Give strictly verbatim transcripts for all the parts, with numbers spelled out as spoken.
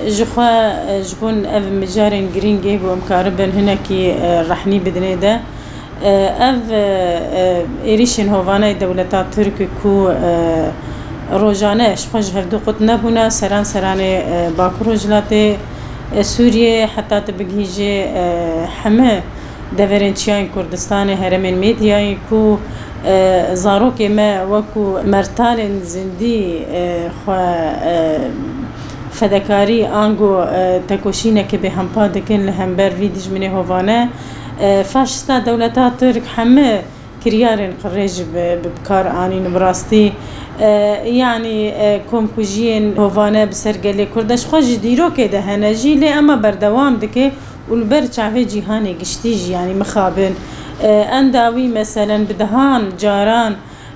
Ji xwe, e, ji bo ev mijarên girîng ê ku em karibin hinekî, e, rehnî bidinê de, e, ev, e, e, êrîşên hovane dewleta Tirk ku, e, rojane ji xwe ji hevdu qut nebûne, seran seranê, e, Bakur Rojhilatê, e, Sûriyê, heta tu bigihîjê, e, heme deverên çiyayên Kurdistanê, herêmên Medyayê ku, e, zarokê me wekû mertalên zindî, e, xwe, e, fedekarî ango, e, tekoşîneke bêhempa dikin li hember vî dijminê hovane. E, faşista dewleta Tirk heme kiryarên qirêj bi, bi kar anîn bi rastî. E, yanî, e, komkujiyên hovane bi ser gelê Kurd de ji xwe ji dîrokê de hene jî, lê ema berdewam dike û li ber çavê cîhanê giştî jî, yanî mixabin, e, enda wî meselen bi dehan caran,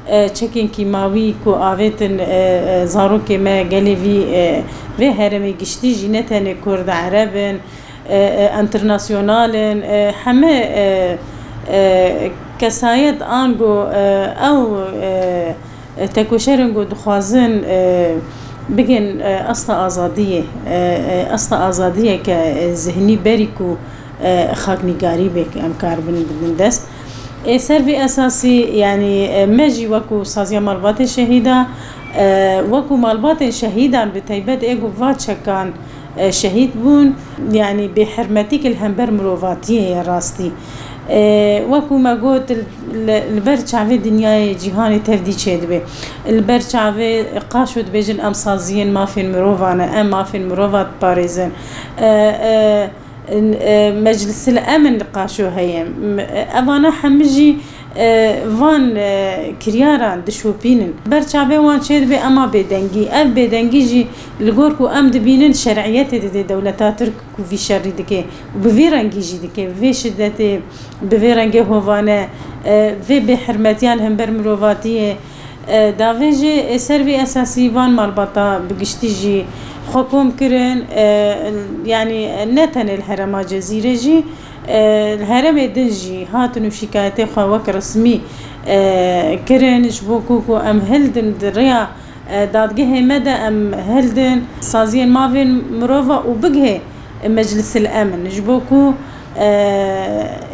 e, çekên kîmawî ku avêtin, e, e, zarokê me gelê vî, e, vê herêmê giştî jî ne tenê Kurd, Ereb in, e, e, enternasyonal in, e, heme, e, e, kesayet ango, e, ew, e, e, tekoşerin ku dixwazin, e, bigin, e, asta azadiyê, e, e, asta azadiyeke, e, zihnî berî ku, e, xaknîgarî bê em karibin bidin dest. Ê ser vî esasî, yanî, e, me jî wekû saziya malbatê şehîda, e, wekû malbatên şehîdan bi teybet ê ku va çekan, e, şehîd bûn, yanî bêhirmetîk li hember mirovatiyê ye rastî. E, wekû me got, li, li ber çavê dinyayê cîhanê tevdî çêdibe. Li ber çavê qaşo dibêjin, em saziyên mafên mirovan e, em mafên mirova diparêzin. E, e, e, Meclisil Emin li qaşo heye. M-, evana hemî jî, e, van, e, kiryaran dişopînin. Ber çavê wan çêdibe ema bêdengî. Ev bêdengî jî li gor ku em dibînin şer'iyetê dide dewleta Tirk ku vî şerî dike û bi vî rengî jî dike. Bi vê şidetê, bi vê rengê hovane, e, vê bêhirmetiya li hember mirovatiyê, E, davê jî, e, ser vî esasî van malbata bi giştî jî xwe kom kirin, e, yanî ne tenê li herêma Cezîrê jî, e, li herêmê din jî hatin û şîkayetê xwe wek resmî, e, kirin, ji bo ku, ku em hildin di rêya, e, dadgehê me de em hildin saziyên mavên mirova û bigihê Meclisil Emin, ji bo ku, e,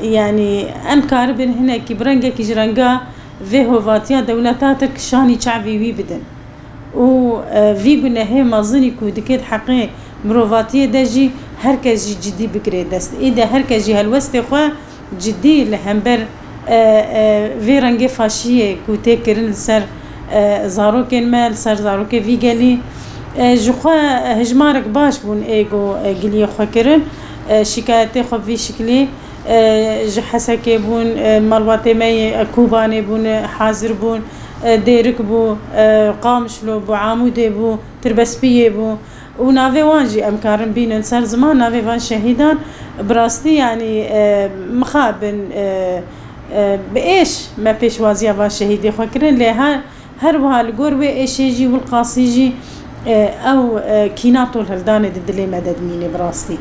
yanî em karibin hinekî bi rengekî ji renga vê hovatiya dewleta Tirk şanî çavê wî bidin û, e, vî gunehê mezinî ku dike di heqê mirovatiyê de jî her kes jî cidî bigire dest. Ê de her kes jî helwestê xwe cidî li hember, e, e, vê rengê faşiyê ku tê kirin li ser, e, zarokên me, li ser zarokê vî gelî. E, ji xwe hejmarek baş bûn ê ku, e, giliyê xwe kirin, e, şîkayetê xwe bi vî şiklî. E, ji Hesekê bûn, e, malbatê me yê, e, Kobanê bûn, e, hazir bûn, e, Dêrik bû, e, Qamişlo bû, Amûdê bû, Tirbespiyê bû û navê wan jî em karin bînin ser ziman, navê van şehîdan bi rastî, yanî, e, mixabin, e, e, bi êş me pêşwaziya van şehîdê xwe kirin, lê her Her wiha li gor wê êşê jî, Wilqasî jî, e, ew, e, kîna tolhildanê di dilê me de dimîne bi rastî.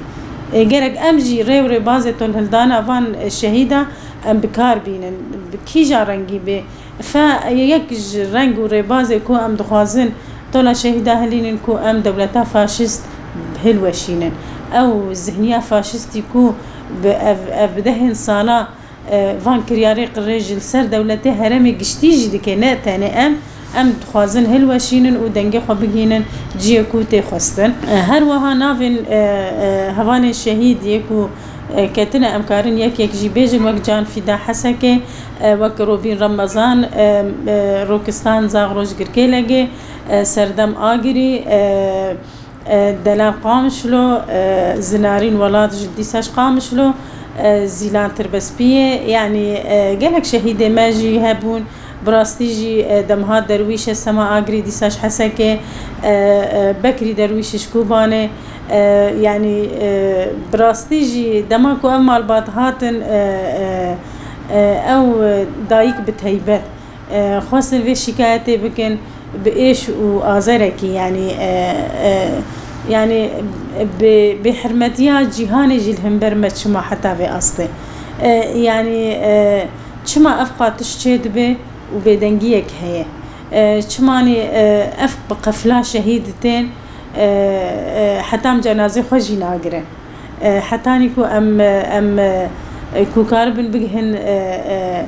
E, gerek em jî rê û rêbazê tolhildana van, e, şehîda em bi kar bînin. Bi kîja rengî bê, fe yek ji reng û rêbazê ku em dixwazin tola şehîda hilînin ku em dewleta faşîst hilweşînin. Ew zihniya faşîstî ku bi ev, ev bi dehên sala e, van kiryarê qirêj li ser dewletê herêmê giştî jî dike, ne tenê em, em dixwazin hilweşînin û dengê xwe bigihînin cihê ku tê xwestin. E, her wiha navên, e, e, hevalên şehîd yê ku, e, ketine em karin yek yek jî bêjin, wek Can Fîda Hesekê, e, wek Robîn Remezan, e, e, Rokistan Zagroş Girkêlegê, e, Serdem Agirî, e, e, Delal Qamişlo, e, Zinarîn Welat ji dîsa ji Qamişlo, e, Zîlan Tirbespiyê, yanî, e, gelek şehîdê me jî hebûn. Bi rastî jî, e, Demha Derwîş e, Sema Agirî dîsa ji Hesekê, e, e, Bekrî Derwîş ji Kobanê, e, yanî, e, bi rastî jî dema ku ev malbat hatin, e, e, e, ew, e, dayik bi teybet, e, xwestin vê şîkayetê bikin bi êş û azerekî, yanî, e, e, yanî bi, bi bêhirmetiya cîhanê jî li hember me çima heta vê astê? E, yanî, e, çima ev qatiş çêdibe û bêdengiyek heye? E, çimanî, e, ev bi qefla şehîd tên, E, e, heta em cenazê xwe jî nagirin. E, hetanî ku em, em, e, ku karibin bigihin, e, e,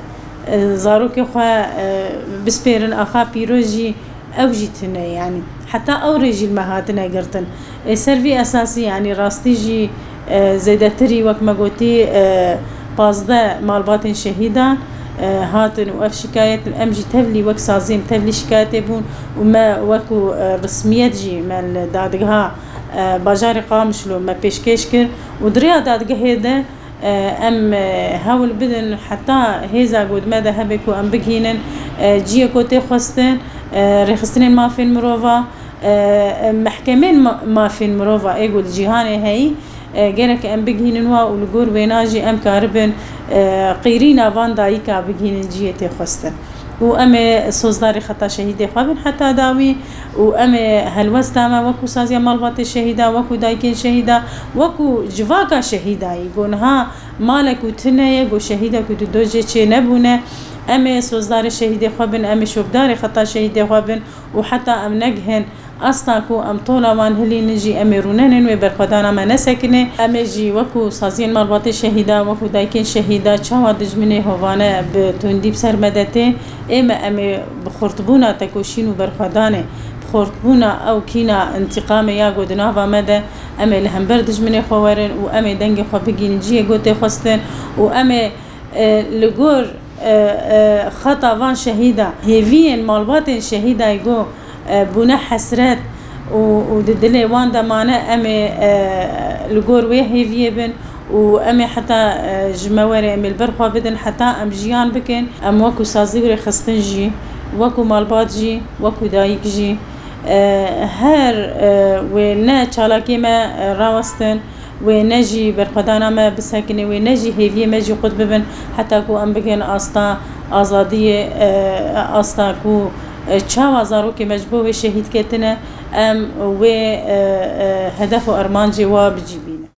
e, zarokê xwe, e, bispêrin axa pîroz jî, ew jî tune ye, yanî heta ew rê jî li me hatine girtin. E, ser vî esasî, yanî rastî jî, e, zêdetirî, wek me gotî, e, pazdeh malbatên şehîdan, e, hatin û ev şikayet, em jî tevlî wek sazî em tevlî şikayetê bûn û me wekû, e, resmiyet jî me li dadgeha, e, bajarê Qamişlo me pêşkêş kir û di rêya dadgehê de, e, em, e, hewl bidin heta hêza ku di me de hebe ku em bigihînin, e, cihê ku tê xwestin, e, rêxistinên mafên mirova, e, e, mehkemên ma-, mafên mirova ê ku li cîhanê heyî, e, gerek em bigihînin wa û li gor wêna jî em karibin, e, qîrîna van dayika bigihînin cihê tê xwestin. Û em ê sozdarê xeta şehîdê xwe bin heta dawî û em ê helwesta me wekû saziya malbatê şehîda, wekû dayikên şehîda, wekû civaka şehîdayî, ku niha malek û tune ye, ku şehîda ku di dojê çê nebûne, em ê sozdarê şehîdê xwe bin, em ê şopdarê xeta şehîdê xwe bin û heta em negihin asta ku em tola wan hilînin jî em ê rûnenin wê berxwedana me nesekine. Em ê jî wekû saziyên malbatê şehîda, wekû dayikên şehîda, çawa dijminê hovane bi tundî bi ser me de tê, ê me em ê bi xurtbûna tekoşîn û berxwedanê, bi xurtbûna ew kîna întîqamê ya ku di nava me de, em ê li hember dijminê xwe werin û em ê dengê xwe bigihînin cihê ku tê xwestin û em ê, e, li gor, e, e, xeta van şehîda, hêviyên malbatên şehîdayê ku, e, bûne hesret û, û di dilê wan de mane, em ê, e, li gor wê hêviyê bin û em ê heta, e, ji me were em ê li ber xwe bidin heta em jiyan bikin. Em wekû sazî û rêxistin jî, wekû malbat jî, wekû dayik jî, e, her, e, wê ne çalakiyê me, e, rawestin, wê ne jî berxwedana me bisekine, wê ne jî hêviyê me jî qut bibin, heta ku em bigin asta azadiyê, e, asta ku, e, çawa zarokê me ji bo wê şehîd ketine, em wê, e, e, hedef û armancê wa bicîbînin.